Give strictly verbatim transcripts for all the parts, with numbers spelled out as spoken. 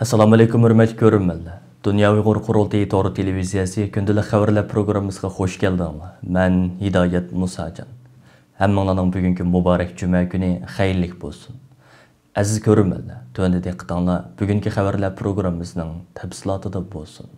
ئەسسالامۇ ئەلەيكۇم، ھۆرمەتلىك كۆرۈرمەنلەر. دۇنيا ئۇيغۇر قۇرۇلتىيى تور تېلېۋىزىيەسى كۈندىلىك خەۋەرلەر پروگراممىسىغا خۇش كەلدىڭلار. مەن ھىدايەت مۇساجان. ھەممىڭلارنىڭ بۈگۈنكى مۇبارەك جۈمە كۈنى خەيرلىك بولسۇن. ئەزىز كۆرۈرمەنلەر، تۆۋەندە دىققىتىڭلار بۈگۈنكى خەۋەرلەر پروگراممىسىنىڭ تەپسىلاتىدا بولسۇن.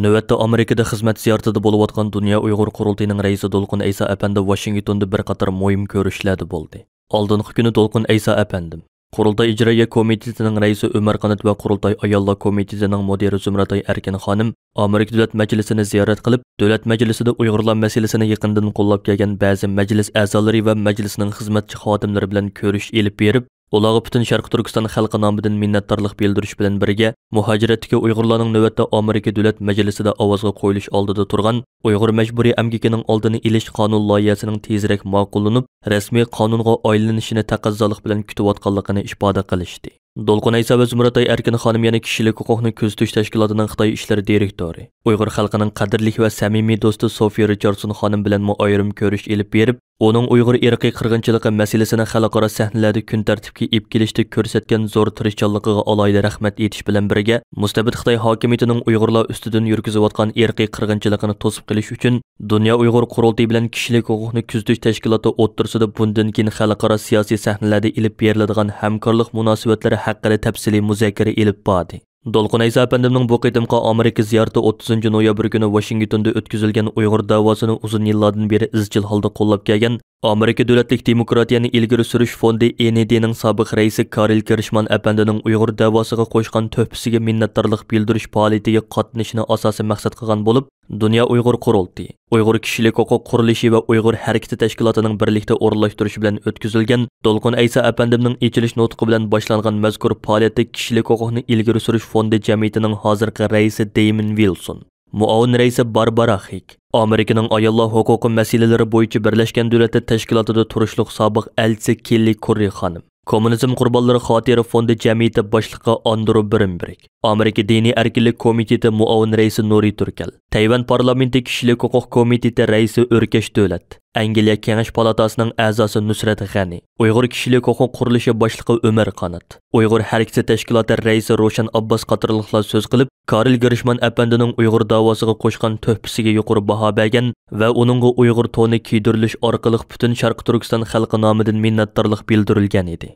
نۆۋەتتە ئامېرىكىدا خىزمەت زىيارىتىدە بولۇۋاتقان دۇنيا ئۇيغۇر قۇرۇلتىيىنىڭ رەئىسى دولقۇن ئەيسا ئەپەندى ۋاشىنگتوندا بىر قاتار مۇھىم كۆرۈشلەردە بولدى. ئالدىنقى كۈنى دولقۇن ئەيسا ئەپەندىم، قۇرۇلتاي ئىجرائىيە كومىتېتىنىڭ رەئىسى ئۆمەر قانات ۋە قۇرۇلتاي ئاياللار كومىتېتىنىڭ مۇدىرى زۇمرەتئاي ئەركىن خانىم ئامېرىكا دۆلەت مەجلىسىنى زىيارەت قىلىپ، دۆلەت مەجلىسىدە ئۇيغۇرلار مەسىلىسىنى يېقىندىن قوللاپ كەلگەن بەزى مەجلىس ئەزالىرى ۋە مەجلىسنىڭ خىزمەتچى خادىملىرى بىلەن كۆرۈش ئېلىپ بېرىپ، ئۇلارغا پۈتۈن شەرقىي تۈركىستان خەلقى نامىدىن مىننەتدارلىق بىلدۈرۈش بىلەن بىرگە، مۇھاجىرەتتىكى ئۇيغۇرلارنىڭ نۆۋەتتە ئامېرىكا دۆلەت مەجلىسىدە ئاۋازغا قويۇلۇش ئالدىدا تۇرغان ئۇيغۇر مەجبۇرىي ئەمگىكىنىڭ ئالدىنى ئېلىش قانۇن لايىھەسىنىڭ تېزرەك ماقۇللىنىپ، رەسمىي قانۇنغا ئايلىنىشىنى تەقەززالىق بىلەن كۈتۈۋاتقانلىقىنى ئىپادە قىلىشتى. دولقۇن ئەيسا ۋە زۇمرەتئاي ئەركىن خانىم يەنە كىشىلىك ھوقۇقنى كۆزىتىش تەشكىلاتىنىڭ خىتاي ئىشلىرى دىرېكتورى، ئۇيغۇر خەلقىنىڭ قەدىرلىك ۋە سەمىمىي دوستى سوفىيە رىچاردسون خانىم بىلەنمۇ ئايرىم كۆرۈش ئېلىپ بېرىپ، ئۇنىڭ ئۇيغۇر ئىرقىي قىرغىنچىلىقى مەسىلىسىنى خەلقئارا سەھنىلەردە كۈن تەرتىپكە ئېلىپ كېلىشتە كۆرسەتكەن زور تىرىشچانلىقىغا ئالاھىدە رەھمەت ئېيتىش بىلەن بىرگە، مۇستەبىت خىتاي ھاكىمىيىتىنىڭ ئۇيغۇرلار ئۈستىدىن يۈرگۈزۈۋاتقان ئىرقىي قىرغىنچىلىقىنى توسۇپ قېلىش ئۈچۈن، دۇنيا ئۇيغۇر قۇرۇلتىيى بىلەن كىشىلىك ھوقۇقنى كۆزىتىش تەشكىلاتى ئوتتۇرىسىدا بۇندىن كېيىن خەلقئارا سىياسىي سەھنىلەردە ئېلىپ بېرىلىدىغان ھەمكارلىق مۇناسىۋەتلىرى ھەققىدە تەپسىلىي مۇزاكىرە ئېلىپ باردى. دولقۇن ئەيسا ئەپەندىمنىڭ بۇ قېتىمقى ئامېرىكا زىيارىتى ئوتتۇزىنچى نويابىر كۈنى ۋاشىنگتوندا ئۆتكۈزۈلگەن ئۇيغۇر دەۋاسىنى ئۇزۇن يىللاردىن بېرى ئىزچىل ھالدا قوللاپ كەلگەن ئامېرىكا دۆلەتلىك دېموكراتىيەنى ئىلگىرى سۈرۈش فوندى، ئېن ئېي دى نىڭ سابىق رەئىسى كارل گېرشمان ئەپەندىنىڭ ئۇيغۇر دەۋاسىغا قوشقان تۆھپىسىگە مىننەتدارلىق بىلدۈرۈش پائالىيىتىگە قاتنىشىشنى ئاساسىي مەقسەت قىلغان بولۇپ، دۇنيا ئۇيغۇر قۇرۇلتىيى، ئۇيغۇر كىشىلىك ھوقۇق قۇرۇلۇشى ۋە ئۇيغۇر ھەرىكىتى تەشكىلاتىنىڭ بىرلىكتە ئورۇنلاشتۇرۇشى بىلەن ئۆتكۈزۈلگەن دولقۇن ئەيسا ئەپەندىمنىڭ ئېچىلىش نۇتقى بىلەن باشلانغان مەزكۇر پائالىيەتتە كىشىلىك ھوقۇقنى ئىلگىرى سۈرۈش فوندى جەمئىيىتىنىڭ ھازىرقى رەئىسى دېيمىن ۋىلسون، مۇئاۋىن رەئىسى باربارا خىك، ئامېرىكىنىڭ ئاياللار ھوقۇقى مەسىلىلىرى بويىچە بىرلەشكەن دۆلەتلەر تەشكىلاتىدا تۇرۇشلۇق سابىق ئەلچىسى كېللى كوررى خانىم، كوممۇنىزم قۇربانلىرى خاتىرە فوندى جەمئىيىتى باشلىقى ئاندرو برېنبېرگ، ئامېرىكا دىنىي ئەركىنلىك كومىتېتى مۇئاۋىن رەئىسى نۇرى تۈركەل، تەيۋەن پارلامېنتى كىشىلىك ھوقۇق كومىتېتى رەئىسى ئۆركەش دۆلەت، ئەنگلىيە كېڭەش پالاتاسىنىڭ ئەزاسى نۇسرەت غەنى، ئۇيغۇر كىشىلىك ھوقۇق قۇرۇلۇشى باشلىقى ئۆمەر قانات، ئۇيغۇر ھەرىكىتى تەشكىلاتى رەئىسى روشەن ئابباس قاتارلىقلار سۆز قىلىپ، كارل گېرشمان ئەپەندىنىڭ ئۇيغۇر داۋاسىغا قوشقان تۆھپىسىگە يۇقىرى باھا بەرگەن ۋە ئۇنىڭغا ئۇيغۇر تونى كىيدۈرۈلۈش ئارقىلىق پۈتۈن شەرقىي تۈركىستان خەلقى نامىدىن مىننەتدارلىق بىلدۈرۈلگەن ئىدى.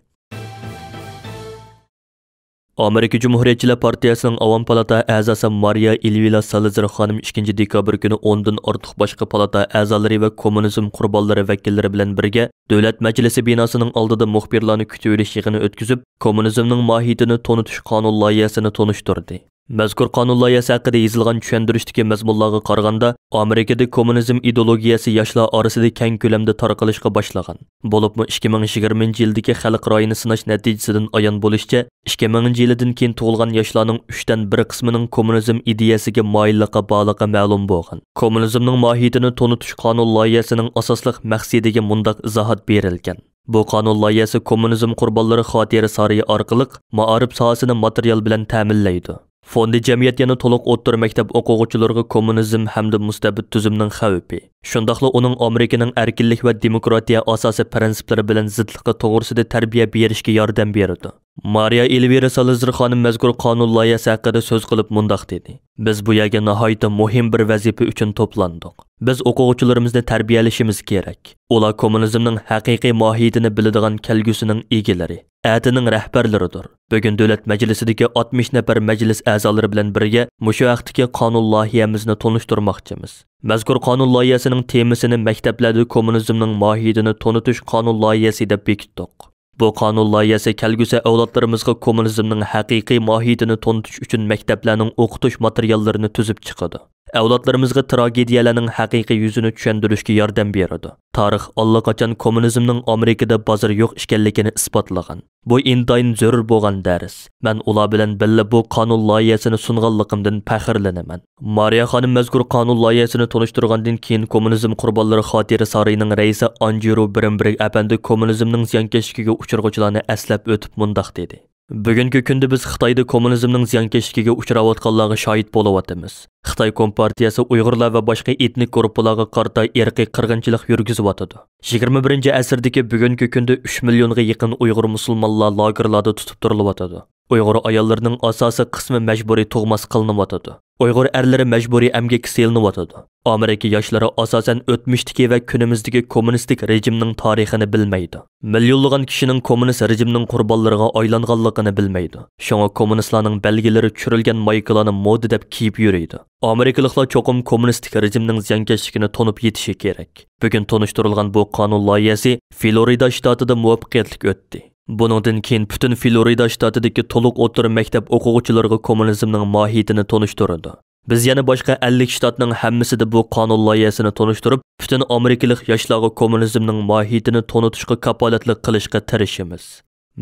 ئامېرىكا جۇمھۇرىيەتچىلەر پارتىيەسىنىڭ ئاۋام پالاتا ئەزاسى مارىيا ئېلۋىلا سالىزېر خانىم ئىككىنچى دېكابىر كۈنى ئوندىن ئارتۇق باشقا پالاتا ئەزالىرى ۋە كوممۇنىزم قۇربانلىرى ۋەكىللىرى بىلەن بىرگە دۆلەت مەجلىسى بىناسىنىڭ ئالدىدا مۇخبىرلارنى كۈتۈۋېلىش يىغىنى ئۆتكۈزۈپ، كوممۇنىزمنىڭ ماھىيىتىنى تونۇتۇش قانۇن لايىھەسىنى تونۇشتۇردى. مەزكۇر قانۇن لايىھەسى ھەققىدە يېزىلغان چۈشەندۈرۈشتىكى مەزمۇنلارغا قارىغاندا، ئامېرىكىدا كوممۇنىزم ئىدېئولوگىيەسى ياشلار ئارىسىدا كەڭ كۆلەمدە تارقىلىشقا باشلىغان. بولۇپمۇ ئىككى مىڭ يىگىرمىنچى يىلدىكى خەلق رايىنى سىناش نەتىجىسىدىن ئايان بولۇشىچە، ئىككى مىڭىنچى يىلىدىن كېيىن تۇغۇلغان ياشلارنىڭ ئۈچتىن بىر قىسمىنىڭ كوممۇنىزم ئىدىيەسىگە مايىللىقى بارلىقى مەلۇم بولغان. كوممۇنىزمنىڭ ماھىيىتىنى تونۇتۇش قانۇن لايىھەسىنىڭ ئاساسلىق مەقسىتىگە مۇنداق ئىزاھات بېرىلگەن. بۇ قانۇن لايىھەسى كوممۇنىزم قۇربانلىرى خاتىرە سارىيى ئارقىلىق مائارىپ ساھەسىنى ماتېرىيال بىلەن تەمىنلەيدۇ. فوندى جەمئىيەت يەنە تولۇق ئوتتۇرا مەكتەپ ئوقۇغۇچىلىرىغا كوممۇنىزم ھەمدە مۇستەبىت تۈزۈمنىڭ خەۋپى، شۇنداقلا ئۇنىڭ ئامېرىكىنىڭ ئەركىنلىك ۋە دېموكراتىيە ئاساسىي پىرىنسىپلىرى بىلەن زىتلىقى توغرىسىدا تەربىيە بېرىشكە ياردەم بېرىدۇ. مارىيا ئېلۋىرا سالىزېر خانىم مەزكۇر قانۇن لايىھەسى ھەققىدە سۆز قىلىپ مۇنداق دېدى: بىز بۇ يەرگە ناھايىتى مۇھىم بىر ۋەزىپە ئۈچۈن توپلاندۇق. بىز ئوقۇغۇچىلىرىمىزنى تەربىيەلىشىمىز كېرەك. ئۇلار كوممۇنىزمنىڭ ھەقىقىي ماھىيىتىنى بىلىدىغان كەلگۈسىنىڭ ئىگىلىرى، ئەتىنىڭ رەھبەرلىرىدۇر. بۈگۈن دۆلەت مەجلىسىدىكى ئاتمىش نەپەر مەجلىس ئەزالىرى بىلەن بىرگە مۇشۇ ھەقتىكى قانۇن لايىھەمىزنى تونۇشتۇرماقچىمىز. مەزكۇر قانۇن لايىھەسىنىڭ تېمىسىنى مەكتەپلەردە كوممۇنىزمنىڭ ماھىيىتىنى تونۇتۇش قانۇن لايىھەسى دەپ بېكىتتۇق. بۇ قانۇن لايىھەسى كەلگۈسى ئەۋلادلىرىمىزغا كوممۇنىزمنىڭ ھەقىقىي ماھىيىتىنى تونۇتۇش ئۈچۈن مەكتەپلەرنىڭ ئوقۇتۇش ماتېرىياللىرىنى تۈزۈپ چىقىدۇ. ئەۋلادلىرىمىزغا تراگېدىيەلەرنىڭ ھەقىقىي يۈزىنى چۈشەندۈرۈشكە ياردەم بېرىدۇ. تارىخ ئاللىقاچان كوممۇنىزمنىڭ ئامېرىكىدا بازىرى يوق ئىكەنلىكىنى ئىسپاتلىغان. بۇ ئىنتايىن زۆرۈر بولغان دەرس. مەن ئۇلار بىلەن بىللە بۇ قانۇن لايىھەسىنى سۇنغانلىقىمدىن پەخىرلىنىمەن. مارىيا خانىم مەزكۇر قانۇن لايىھەسىنى تونۇشتۇرغاندىن كېيىن، كوممۇنىزم قۇربانلىرى خاتىرە سارىيىنىڭ رەئىسى ئانجېرو برېنبېرگ ئەپەندى كوممۇنىزمنىڭ زىيانكەشلىكىگە ئۇچرىغۇچىلارنى ئەسلەپ ئۆتۈپ مۇنداق دېدى: بۈگۈنكى كۈندە بىز خىتايدا كوممۇنىزمنىڭ زىيانكەشلىكىگە ئۇچراۋاتقانلارغا شاھىت بولۇۋاتىمىز. خىتاي كومپارتىيەسى ئۇيغۇرلار ۋە باشقا ئېتنىك گۇرۇپپىلارغا قارىتا ئىرقىي قىرغىنچىلىق يۈرگۈزۈۋاتىدۇ. يىگىرمە بىرىنچى ئەسىردىكى بۈگۈنكى كۈندە ئۈچ مىليونغا يېقىن ئۇيغۇر مۇسۇلمانلار لاگېرلاردا تۇتۇپ تۇرۇلۇۋاتىدۇ. ئۇيغۇر ئاياللىرىنىڭ ئاساسىي قىسمى مەجبۇرىي تۇغماس قىلىنىۋاتىدۇ. ئۇيغۇر ئەرلىرى مەجبۇرىي ئەمگەككە سېلىنىۋاتىدۇ. ئامېرىكا ياشلىرى ئاساسەن ئۆتمۈشتىكى ۋە كۈنىمىزدىكى كوممۇنىستىك رېجىمنىڭ تارىخىنى بىلمەيدۇ. مىليونلىغان كىشىنىڭ كوممۇنىست رېجىمنىڭ قۇربانلىرىغا ئايلانغانلىقىنى بىلمەيدۇ. شۇڭا كوممۇنىستلارنىڭ بەلگىلىرى چۈشۈرۈلگەن مايكىلارنى مودا دەپ كىيىپ يۈرىدۇ. ئامېرىكىلىقلار چوقۇم كوممۇنىستىك رېجىمنىڭ زىيانكەشلىكىنى تونۇپ يېتىشى كېرەك. بۈگۈن تونۇشتۇرۇلغان بۇ قانۇن لايىھەسى فلورىدا شتاتىدا مۇۋەپپەقىيەتلىك ئۆتتى. بۇنىڭدىن كېيىن پۈتۈن فلورىدا شتاتىدىكى تولۇق ئوتتۇرا مەكتەپ ئوقۇغۇچىلىرىغا كوممۇنىزمنىڭ ماھىيىتىنى تونۇشتۇرىدۇ. بىز يەنە باشقا ئەللىك شتاتنىڭ ھەممىسىدە بۇ قانۇن لايىھەسىنى تونۇشتۇرۇپ، پۈتۈن ئامېرىكىلىق ياشلارغا كوممۇنىزمنىڭ ماھىيىتىنى تونۇتۇشقا كاپالەتلىك قىلىشقا تىرىشىمىز.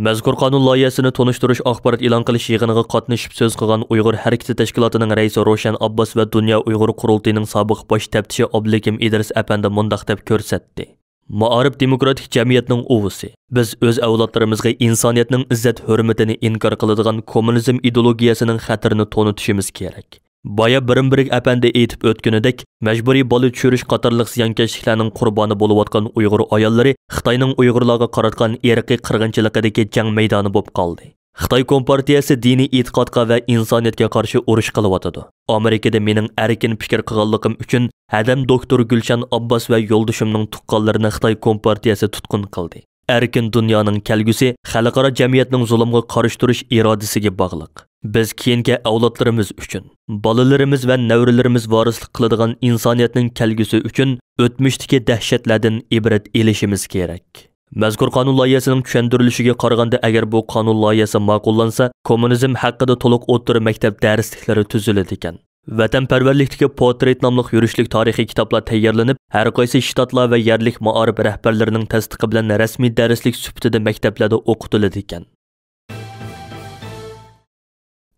مەزكۇر قانۇن لايىھەسىنى تونۇشتۇرۇش ئاخبارات ئېلان قىلىش يىغىنىغا قاتنىشىپ سۆز قىلغان ئۇيغۇر ھەرىكىتى تەشكىلاتىنىڭ رەئىسى روشەن ئابباس ۋە دۇنيا ئۇيغۇر قۇرۇلتىيىنىڭ سابىق باش تەپتىشى ئابلىكىم ئىدرىس ئەپەندى مۇنداق دەپ كۆرسەتتى. مائارىپ دېموكراتىك جەمئىيەتنىڭ ئۇۋىسى. بىز ئۆز ئەۋلادلىرىمىزغا ئىنسانىيەتنىڭ ئىززەت-ھۆرمىتىنى ئىنكار قىلىدىغان كوممۇنىزم ئىدېئولوگىيەسىنىڭ خەتىرىنى تونۇتۇشىمىز كېرەك. بايا بىرىن-بىرىك ئەپەندى ئېيتىپ ئۆتكىنىدەك، مەجبۇرىي بالا چۈشۈرۈش قاتارلىق زىيانكەشلىكلەرنىڭ قۇربانى بولۇۋاتقان ئۇيغۇر ئاياللىرى خىتاينىڭ ئۇيغۇرلارغا قاراتقان ئىرقىي قىرغىنچىلىقىدىكى جەڭ مەيدانى بولۇپ قالدى. خىتاي كومپارتىيەسى دىنىي ئېتىقادقا ۋە ئىنسانىيەتكە قارشى ئۇرۇش قىلىۋاتىدۇ. ئامېرىكىدا مېنىڭ ئەركىن پىكىر قىلغانلىقىم ئۈچۈن ھەدەم دوكتور گۈلشەن ئابباس ۋە يولدىشىمنىڭ تۇغقانلىرىنى خىتاي كومپارتىيەسى تۇتقۇن قىلدى. ئەركىن دۇنيانىڭ كەلگۈسى خەلقئارا جەمئىيەتنىڭ زۇلۇمغا قارشى تۇرۇش ئىرادىسىگە باغلىق. بىز كېيىنكى ئەۋلادلىرىمىز ئۈچۈن، بالىلىرىمىز ۋە نەۋرىلىرىمىز ۋارىسلىق قىلىدىغان ئىنسانىيەتنىڭ كەلگۈسى ئۈچۈن ئۆتمۈشتىكى دەھشەتلەردىن ئىبرەت ئېلىشىمىز كېرەك. مەزكۇر قانۇن لايىھەسىنىڭ چۈشەندۈرۈلۈشىگە قارىغاندا، ئەگەر بۇ قانۇن لايىھەسى ماقۇللانسا، كوممۇنىزم ھەققىدە تولۇق ئوتتۇرا مەكتەپ دەرسلىكلىرى تۈزۈلىدىكەن. ۋەتەنپەرۋەرلىكتىكى پورترېت ناملىق يۈرۈشلۈك تارىخىي كىتابلار تەييارلىنىپ، ھەر قايسى شتاتلار ۋە يەرلىك مائارىپ رەھبەرلىرىنىڭ تەستىقى بىلەن رەسمىي دەرسلىك سۈپىتىدە مەكتەپلەردە ئوقۇتۇلىدىكەن.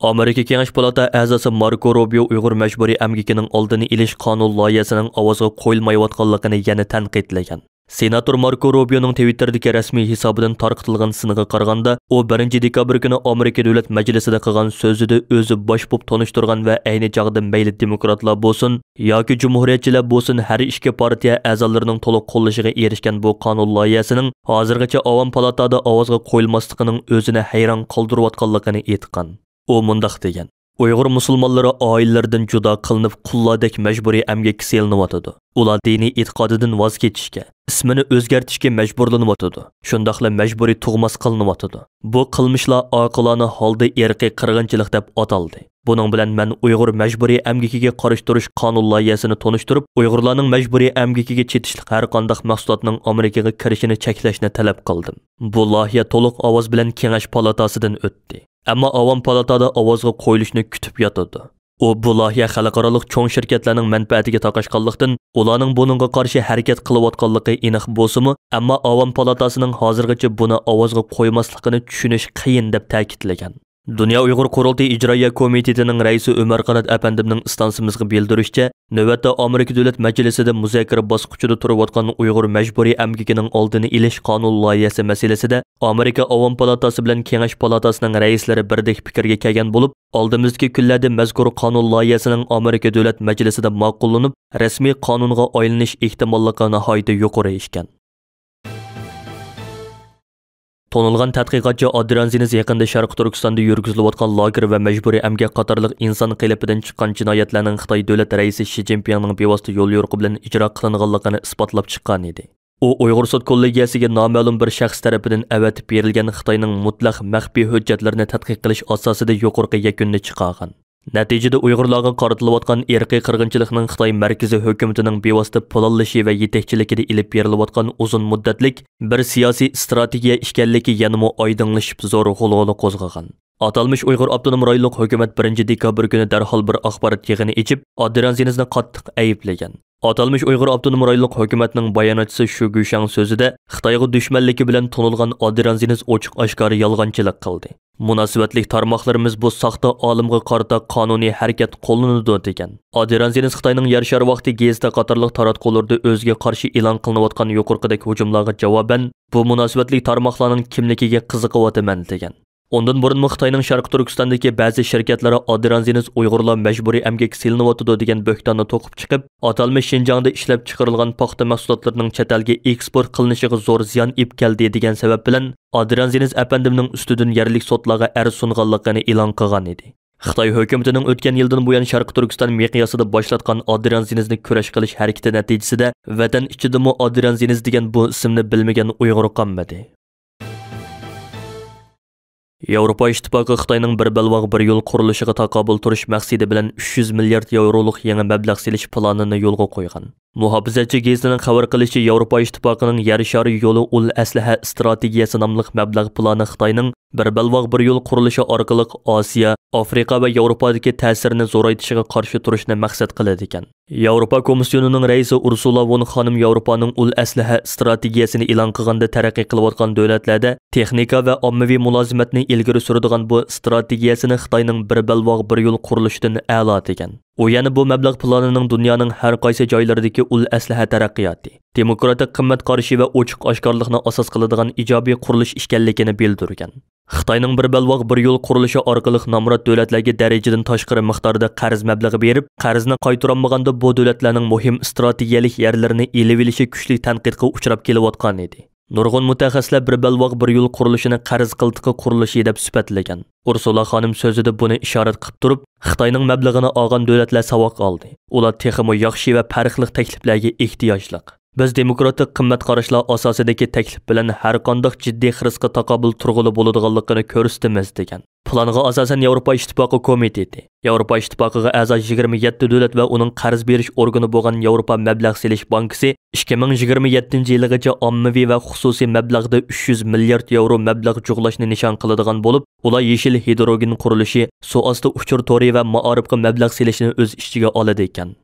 ئامېرىكا كېڭەش پالاتا ئەزاسى ماركو روبىيو ئۇيغۇر مەجبۇرىي ئەمگىكىنىڭ ئالدىنى ئېلىش قانۇن لايىھەسىنىڭ ئاۋازغا قويۇلمايۋاتقانلىقىنى يەنە تەنقىدلىگەن. سېناتور ماركو روبىيونىڭ تىۋىتتېردىكى رەسمىي ھېسابىدىن تارقىتىلغان سىنغا قارىغاندا، ئۇ بىرىنچى دېكابىر كۈنى ئامېرىكا دۆلەت مەجلىسىدە قىلغان سۆزىدە ئۆزى باش بولۇپ تونۇشتۇرغان ۋە ئەينى چاغدا مەيلى دېموكراتلار بولسۇن ياكى جۇمھۇرىيەتچىلەر بولسۇن، ھەر ئىككى پارتىيە ئەزالىرىنىڭ تولۇق قوللىشىغا ئېرىشكەن بۇ قانۇن لايىھەسىنىڭ ھازىرغىچە ئاۋام پالاتادا ئاۋازغا قويۇلماسلىقىنىڭ ئۆزىنى ھەيران قالدۇرۇۋاتقانلىقىنى ئېيتقان. ئۇ مۇنداق دېگەن: ئۇيغۇر مۇسۇلمانلىرى ئائىلىلىرىدىن جۇدا قىلىنىپ، قۇللاردەك مەجبۇرىي ئەمگەككە سېلىنىۋاتىدۇ. ئۇلار دىنىي ئېتىقادىدىن ۋاز كېچىشكە، ئىسمىنى ئۆزگەرتىشكە مەجبۇرلىنىۋاتىدۇ. شۇنداقلا مەجبۇرىي تۇغماس قىلىنىۋاتىدۇ. بۇ قىلمىشلار ئاقىلانە ھالدا ئىرقىي قىرغىنچىلىق دەپ ئاتالدى. بۇنىڭ بىلەن مەن ئۇيغۇر مەجبۇرىي ئەمگىكىگە قارشى تۇرۇش قانۇن لايىھەسىنى تونۇشتۇرۇپ، ئۇيغۇرلارنىڭ مەجبۇرىي ئەمگىكىگە چېتىشلىق ھەرقانداق مەھسۇلاتنىڭ ئامېرىكىغا كىرىشىنى چەكلەشنى تەلەپ قىلدىم. بۇ لايىھە تولۇق ئاۋاز بىلەن كېڭەش پالاتاسىدىن ئۆتتى. ئەمما ئاۋام پالاتادا ئاۋازغا قويۇلۇشنى كۈتۈپ ياتىدۇ. ئۇ بۇ لايىھە خەلقئارالىق چوڭ شىركەتلەرنىڭ مەنپەئەتىگە تاقاشقانلىقتىن، ئۇلارنىڭ بۇنىڭغا قارشى ھەرىكەت قىلىۋاتقانلىقى ئېنىق بولسىمۇ، ئەمما ئاۋام پالاتاسىنىڭ ھازىرغىچە بۇنى ئاۋازغا قويماسلىقىنى چۈشىنىش قىيىن، دەپ تەكىتلىگەن. دۇنيا ئۇيغۇر قۇرۇلتىيى ئىجرائىيە كومىتېتىنىڭ رەئىسى ئۆمەر قانات ئەپەندىمنىڭ ئىستانسىمىزغا بىلدۈرۈشىچە، نۆۋەتتە ئامېرىكا دۆلەت مەجلىسىدە مۇزاكىرە باسقۇچىدا تۇرۇۋاتقان ئۇيغۇر مەجبۇرىي ئەمگىكىنىڭ ئالدىنى ئېلىش قانۇن لايىھەسى مەسىلىسىدە ئامېرىكا ئاۋام پالاتاسى بىلەن كېڭەش پالاتاسىنىڭ رەئىسلىرى بىردەك پىكىرگە كەلگەن بولۇپ، ئالدىمىزدىكى كۈنلەردە مەزكۇر قانۇن لايىھەسىنىڭ ئامېرىكا دۆلەت مەجلىسىدە ماقۇللىنىپ، رەسمىي قانۇنغا ئايلىنىش ئېھتىماللىقى ناھايىتى يۇقىرى ئىكەن. تونۇلغان تەتقىقاتچى ئادرىيان زېنز يېقىندا شەرقىي تۈركىستاندا يۈرگۈزۈلۈۋاتقان لاگېر ۋە مەجبۇرىي ئەمگەك قاتارلىق ئىنسان قېلىپىدىن چىققان جىنايەتلەرنىڭ خىتاي دۆلەت رەئىسى شى جىنپىڭنىڭ بىۋاسىتە يوليورۇقى بىلەن ئىجرا قىلىنغانلىقىنى ئىسپاتلاپ چىققانىدى. ئۇ ئۇيغۇر سوت كوللېگىيەسىگە نامەلۇم بىر شەخس تەرىپىدىن ئەۋەتىپ بېرىلگەن خىتاينىڭ مۇتلەق مەخپىي ھۆججەتلىرىنى تەتقىق قىلىش ئاساسىدا يۇقىرىقى يەكۈننى چىقارغان. نەتىجىدە ئۇيغۇرلارغا قارىتىلىۋاتقان ئىرقىي قىرغىنچىلىقنىڭ خىتاي مەركىزىي ھۆكۈمىتىنىڭ بىۋاسىتە پىلانلىشى ۋە يېتەكچىلىكىدە ئېلىپ بېرىلىۋاتقان ئۇزۇن مۇددەتلىك بىر سىياسىي ئىستراتېگىيە ئىكەنلىكى يەنىمۇ ئايدىڭلىشىپ زور غۇلغۇلا قوزغىغان. ئاتالمىش ئۇيغۇر ئاپتونوم رايونلۇق ھۆكۈمەت بىرىنچى دېكابىر كۈنى دەرھال بىر ئاخبارات يىغىنى ئېچىپ، ئادرىيان زېنزنى قاتتىق ئەيىبلىگەن. ئاتالمىش ئۇيغۇر ئاپتونوم رايونلۇق ھۆكۈمەتنىڭ باياناتچىسى شۇ گۈشاڭ سۆزىدە، خىتايغا دۈشمەنلىكى بىلەن تونۇلغان ئادرىيان زېنز ئوچۇق ئاشكارا يالغانچىلىق قىلدى. مۇناسىۋەتلىك تارماقلىرىمىز بۇ ساختا ئالىمغا قارىتا قانۇنىي ھەرىكەت قوللىنىدۇ، دېگەن. ئادرىيان زېنز خىتاينىڭ يەر شارى ۋاقتى گېزىتى قاتارلىق تاراتقۇلىرىدا ئۆزىگە قارشى ئېلان قىلىنىۋاتقان يۇقىرىقىدەك ھۇجۇملارغا جاۋابەن، بۇ مۇناسىۋەتلىك تارماقلارنىڭ كىملىكىگە قىزىقىۋاتىمەن، دېگەن. ئۇندىن بۇرۇنمۇ خىتاينىڭ شەرقىي تۈركىستاندىكى بەزى شىركەتلىرى ئادرېنالىنىز ئۇيغۇرلار مەجبۇرىي ئەمگەككە سېلىنىۋاتىدۇ دېگەن بۆھتاننى توقۇپ چىقىپ، ئاتالمىش شىنجاڭدا ئىشلەپ چىقىرىلغان پاختا مەھسۇلاتلىرىنىڭ چەت ئەلگە ئېكسپورت قىلىنىشىغا زور زىيان ئېلىپ كەلدى دېگەن سەۋەب بىلەن ئادرېنالىنىز ئەپەندىمنىڭ ئۈستىدىن يەرلىك سوتلارغا ئەرز سۇنغانلىقىنى ئېلان قىلغان ئىدى. خىتاي ھۆكۈمىتىنىڭ ئۆتكەن يىلدىن بۇيان شەرقىي تۈركىستان مىقياسىدا باشلاتقان ئادرېنالىنىزنى كۈرەش قىلىش ھەرىكىتى نەتىجىسىدە، ۋەتەن ئىچىدىمۇ ئادرېنالىنىز دېگەن بۇ ئىسىمنى بىلمىگەن ئۇيغۇر قالمىدى. ياۋروپا ئىتتىپاقى خىتاينىڭ بىر بەلباغ، بىر يول قۇرۇلۇشىغا تاقابىل تۇرۇش مەقسىتى بىلەن ئۈچ يۈز مىليارد ياۋرولۇق يېڭى مەبلەغ سېلىش پىلانىنى يولغا قويغان. مۇھاپىزەتچى گېزىتىنىڭ خەۋەر قىلىشىچە، ياۋروپا ئىتتىپاقىنىڭ يەر شارى يولى ئۇل ئەسلىھە ئىستراتېگىيەسى ناملىق مەبلەغ پىلانى خىتاينىڭ بىر بەلباغ، بىر يول قۇرۇلۇشى ئارقىلىق ئاسىيا، ئافرىقا ۋە ياۋروپادىكى تەسىرىنى زورايتىشىغا قارشى تۇرۇشنى مەقسەت قىلىدىكەن. ياۋروپا كومىسسىيونىنىڭ رەئىسى ئۇرسۇلا ۋون خانىم ياۋروپانىڭ ئۇل ئەسلىھە ئىستراتېگىيەسىنى ئېلان قىلغاندا، تەرەققىي قىلىۋاتقان دۆلەتلەردە تېخنىكا ۋە ئاممىۋى مۇلازىمەتنى ئىلگىرى سۈرىدىغان بۇ ئىستراتېگىيەسىنى خىتاينىڭ بىر بەلباغ، بىر يول قۇرۇلۇشىدىن ئەلا دېگەن. ئۇ يەنە بۇ مەبلەغ پىلانىنىڭ دۇنيانىڭ ھەر قايسى جايلىرىدىكى ئۇل ئەسلىھە تەرەققىياتى، دېموكراتىك قىممەت قارىشى ۋە ئوچۇق ئاشكارىلىقنى ئاساس قىلىدىغان ئىجابىي قۇرۇلۇش ئىكەنلىكىنى بىلدۈرگەن. خىتاينىڭ بىر بەلباغ، بىر يول قۇرۇلۇشى ئارقىلىق نامرات دۆلەتلەرگە دەرىجىدىن تاشقىرى مىقداردا قەرز مەبلىغى بېرىپ، قەرزنى قايتۇرالمىغاندا بۇ دۆلەتلەرنىڭ مۇھىم ئىستراتېگىيەلىك يەرلىرىنى ئېلىۋېلىشى كۈچلۈك تەنقىدقا ئۇچراپ كېلىۋاتقان ئىدى. نۇرغۇن مۇتەخەسسىسلەر بىر بەلباغ، بىر يول قۇرۇلۇشىنى قەرز قىلتىقى قۇرۇلۇشى دەپ سۈپەتلىگەن. ئۇرسۇلا خانىم سۆزىدە بۇنى ئىشارەت قىلىپ تۇرۇپ، خىتاينىڭ مەبلىغىنى ئالغان دۆلەتلەر ساۋاق ئالدى. ئۇلار تېخىمۇ ياخشى ۋە پەرقلىق تەكلىپلەرگە ئېھتىياجلىق. بىز دېموكراتىك قىممەت قاراشلار ئاساسىدىكى تەكلىپ بىلەن ھەر قانداق جىددىي خىرىسقا تاقابىل تۇرغىلى بولىدىغانلىقىنى كۆرسىتىمىز، دېگەن. پىلانغا ئاساسەن، ياۋروپا ئىتتىپاقى كومىتېتى، ياۋروپا ئىتتىپاقىغا ئەزا يىگىرمە يەتتە دۆلەت ۋە ئۇنىڭ قەرز بېرىش ئورگىنى بولغان ياۋروپا مەبلەغ سېلىش بانكىسى ئىككى مىڭ يىگىرمە يەتتىنچى يىلىغىچە ئاممىۋى ۋە خۇسۇسىي مەبلەغدە ئۈچ يۈز مىليارد ياۋرو مەبلەغ جۇغلاشنى نىشان قىلىدىغان بولۇپ، ئۇلار يېشىل ھىدروگېن قۇرۇلۇشى، سۇ ئاستى ئۇچۇر تورى ۋە مائارىپقا مەبلەغ سېلىشنى ئۆز ئىچىگە ئالىدىكەن.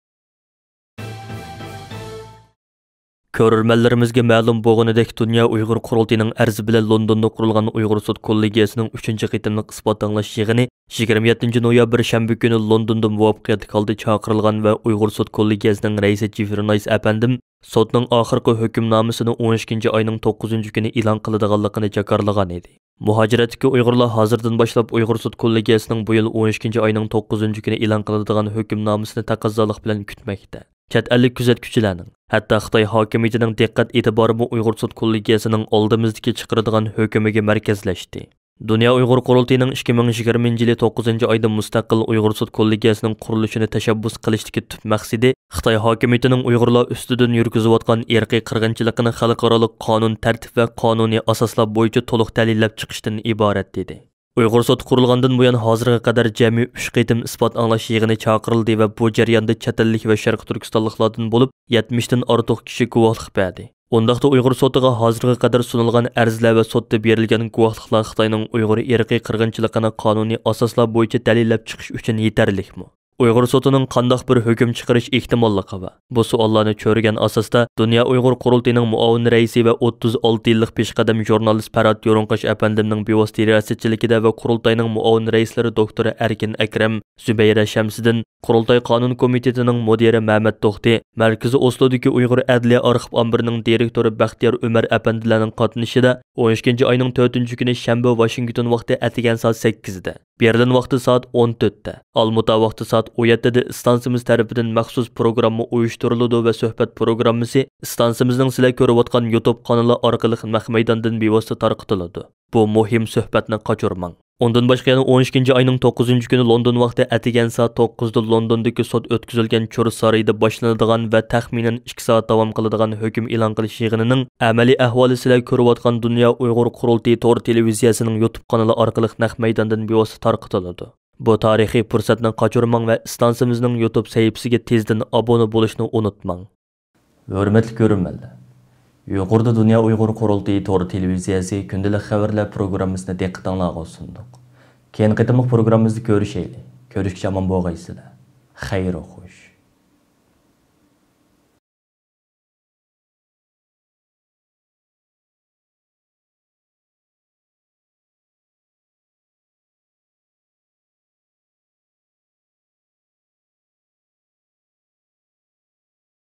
كۆرۈرمەنلىرىمىزگە مەلۇم بولغىنىدەك، دۇنيا ئۇيغۇر قۇرۇلتىيىنىڭ ئەرزى بىلەن لوندوندا قۇرۇلغان ئۇيغۇر سوت كوللېگىيەسىنىڭ ئۈچىنچى قېتىملىق ئىسپات ئاڭلاش يىغىنى يىگىرمە يەتتىنچى نويابىر شەنبە كۈنى لوندوندا مۇۋەپپەقىيەتلىك ھالدا چاقىرىلغان ۋە ئۇيغۇر سوت كوللېگىيەسىنىڭ رەئىسى جېفرى نايس ئەپەندىم سوتنىڭ ئاخىرقى ھۆكۈمنامىسىنى ئون ئىككىنچى ئاينىڭ توققۇزىنچى كۈنى ئېلان قىلىدىغانلىقىنى جاكارلىغان ئىدى. مۇھاجىرەتتىكى ئۇيغۇرلار ھازىردىن باشلاپ ئۇيغۇر سوت كوللېگىيەسىنىڭ بۇ يىل ئون ئىككىنچى ئاينىڭ توققۇزىنچى كۈنى ئېلان قىلىدىغان ھۆكۈمنامىسىنى تەقەززالىق بىلەن كۈتمەكتە. چەت ئەللىك كۆزەتكۈچىلەرنىڭ، ھەتتا خىتاي ھاكىمىيىتىنىڭ دىققەت ئېتىبارىمۇ ئۇيغۇر سوت كوللېگىيەسىنىڭ ئالدىمىزدىكى چىقىرىدىغان ھۆكۈمىگە مەركەزلەشتى. دۇنيا ئۇيغۇر قۇرۇلتىيىنىڭ ئىككى مىڭ يىگىرمىنچى يىلى توققۇزىنچى ئايدا مۇستەقىل ئۇيغۇر سوت كوللېگىيەسىنىڭ قۇرۇلۇشىنى تەشەببۇس قىلىشتىكى تۈپ مەقسىتى خىتاي ھاكىمىيىتىنىڭ ئۇيغۇرلار ئۈستىدىن يۈرگۈزۈۋاتقان ئىرقىي قىرغىنچىلىقىنى خەلقئارالىق قانۇن تەرتىپ ۋە قانۇنىي ئاساسلار بويىچە تولۇق دەلىللەپ چىقىشتىن ئىبارەت، دېدى. ئۇيغۇر سوتى قۇرۇلغاندىن بۇيان ھازىرغا قەدەر جەمئىي ئۈچ قېتىم ئىسپات ئاڭلاش يىغىنى چاقىرىلدى ۋە بۇ جەرياندا چەت ئەللىك ۋە شەرقىي تۈركىستانلىقلاردىن بولۇپ يەتمىشتىن ئارتۇق كىشى گۇۋاھلىق بەردى. ئۇنداقتا ئۇيغۇر سوتىغا ھازىرغا قەدەر سۇنۇلغان ئەرزلەر ۋە سوتتا بېرىلگەن گۇۋاھلىقلار خىتاينىڭ ئۇيغۇر ئىرقىي قىرغىنچىلىقىنى قانۇنىي ئاساسلار بويىچە دەلىللەپ چىقىش ئۈچۈن يېتەرلىكمۇ؟ ئۇيغۇر سوتىنىڭ قانداق بىر ھۆكۈم چىقىرىش ئېھتىماللىقى بار؟ بۇ سوئاللارنى چۆرىگەن ئاساستا، دۇنيا ئۇيغۇر قۇرۇلتىيىنىڭ مۇئاۋىن رەئىسى ۋە ئوتتۇز ئالتە يىللىق پېشقەدەم ژۇرنالىست پەرھات يورۇنقاش ئەپەندىمنىڭ بىۋاسىتە رىياسەتچىلىكىدە ۋە قۇرۇلتاينىڭ مۇئاۋىن رەئىسلىرى دوكتور ئەركىن ئەكرەم، زۇبەيرە شەمسىدىن، قۇرۇلتاي قانۇن كومىتېتىنىڭ مۇدىرى مەمەت توختى، مەركىزىي ئوسلودىكى ئۇيغۇر ئەدلىيە ئارخىپ ئامبىرىنىڭ دىرېكتورى بەختىيار ئۆمەر ئەپەندىلەرنىڭ قاتنىشىشىدا ئون ئىككىنچى ئاينىڭ تۆتىنچى كۈنى شەنبە ۋاشىنگتون ۋاقتى ئەتىگەن سائەت سەككىزدە، بېرلىن ۋاقتى سائەت ئون تۆتتە، ئالمۇتا ۋاقتى سائەت ئون يەتتىدە ئىستانسىمىز تەرىپىدىن مەخسۇس پروگرامما ئۇيۇشتۇرۇلىدۇ ۋە سۆھبەت پروگراممىسى ئىستانسىمىزنىڭ سىلەر كۆرۈۋاتقان يۇتۇب قانىلى ئارقىلىق نەق مەيداندىن بىۋاسىتە تارقىتىلىدۇ. بۇ مۇھىم سۆھبەتنى قاچۇرماڭ. ئۇندىن باشقا يەنە ئون ئىككىنچى ئاينىڭ توققۇزىنچى كۈنى لوندون ۋاقتى ئەتىگەن سائەت توققۇزدا لوندوندىكى سوت ئۆتكۈزۈلگەن چۇر سارىيىدا باشلىنىدىغان ۋە تەخمىنەن ئىككى سائەت داۋام قىلىدىغان ھۆكۈم ئېلان قىلىش يىغىنىنىڭ ئەمەلىي ئەھۋالى سىلەر كۆرۈۋاتقان دۇنيا ئۇيغۇر قۇرۇلتىيى تور تېلېۋىزىيەسىنىڭ يۇتۇب قانىلى ئارقىلىق نەق مەيداندىن بىۋاسىتە تارقىتىلىدۇ. بۇ تارىخىي پۇرسەتنى قاچۇرماڭ ۋە ئىستانسىمىزنىڭ يۇتۇب سەھىپىسىگە تېزدىن ئابۇنە بولۇشنى ئۇنتۇماڭ. ھۆرمەتلىك كۆرۈرمەنلەر، يۇقىرىدا دۇنيا ئۇيغۇر قۇرۇلتىيى تور تېلېۋىزىيەسى كۈندىلىك خەۋەرلەر پروگراممىسىنى دىققىتىڭلارغا سۇندۇق. كېيىنكى قېتىملىق پروگراممىمىزدا كۆرۈشەيلى. كۆرۈشكىچە ئامان بولغايسىلەر. خەير خوش.